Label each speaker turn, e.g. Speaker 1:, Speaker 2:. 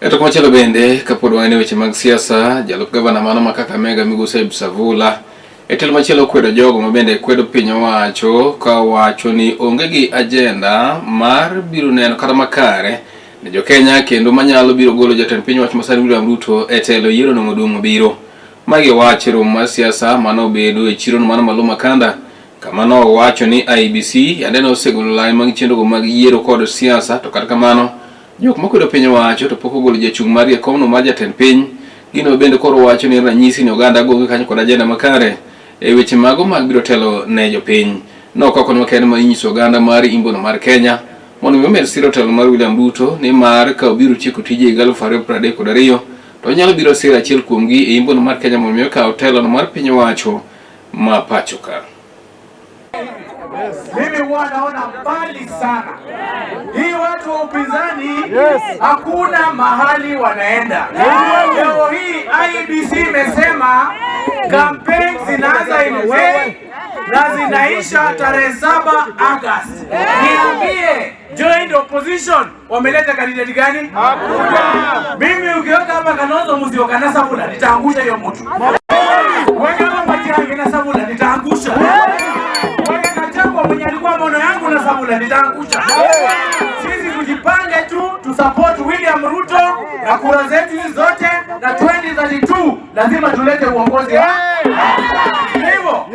Speaker 1: E to komachielo bende, kapod wan e weche mag siasa, jalup gavana mano ma Kakamega Migosi Ayub Savula e telo machielo kwedo jogo ma bende kwedo piny owacho ka wacho ni onge gi ajenda mar biro neno kata makare ne jokenya kendo manyalo biro golo jatend piny owacho masani William Ruto e telo yiero no maduong' mabiro. Magi owacho e romo mar siasa mane obedo e chirono mano malo Makanda kama nowacho ni IEBC yande nosegolo lai mag chenrogo mag yiero kod siasa to kata kamano jok makwedo piny owacho to pok ogolo jachung' margi e komno mar jatend piny. Gino bende koro wacho ni en ranyisi ni oganda goge kanyo kod ajenda makare e weche mago mag biro telo ne jopiny. Nokoko ni makende ma inyiso oganda mar imbono mar Kenya mondo mi omed siro telo mar William Ruto nimar ka obiro tieko tije higa 2032 to onyalo biro siro achiel kuomgi e imbono mar Kenya mondo mi okaw telono mar piny owacho ma pacho ka.
Speaker 2: Mimi huwa naona mbali sana. Hii watu wa upinzani hakuna mahali wanaenda. Leo hii IEBC imesema campaign zinaanza in May na zinaisha tarehe 7 August. Niambie, joint opposition wameleta candidate gani? Hakuna. Mimi ukiweka hapa Kalonzo Musyoka na Savula nitaangusha hiyo mtu. Weka hapa Matiang'i na Savula nitaangusha. Weka Gachagua mwenye alikuwa mono yangu na Savula nitaangusha. Sisi tujipange tu tu support William Ruto na kura zetu hizi zote na 2032 lazima tulete uongozi. Hivyo.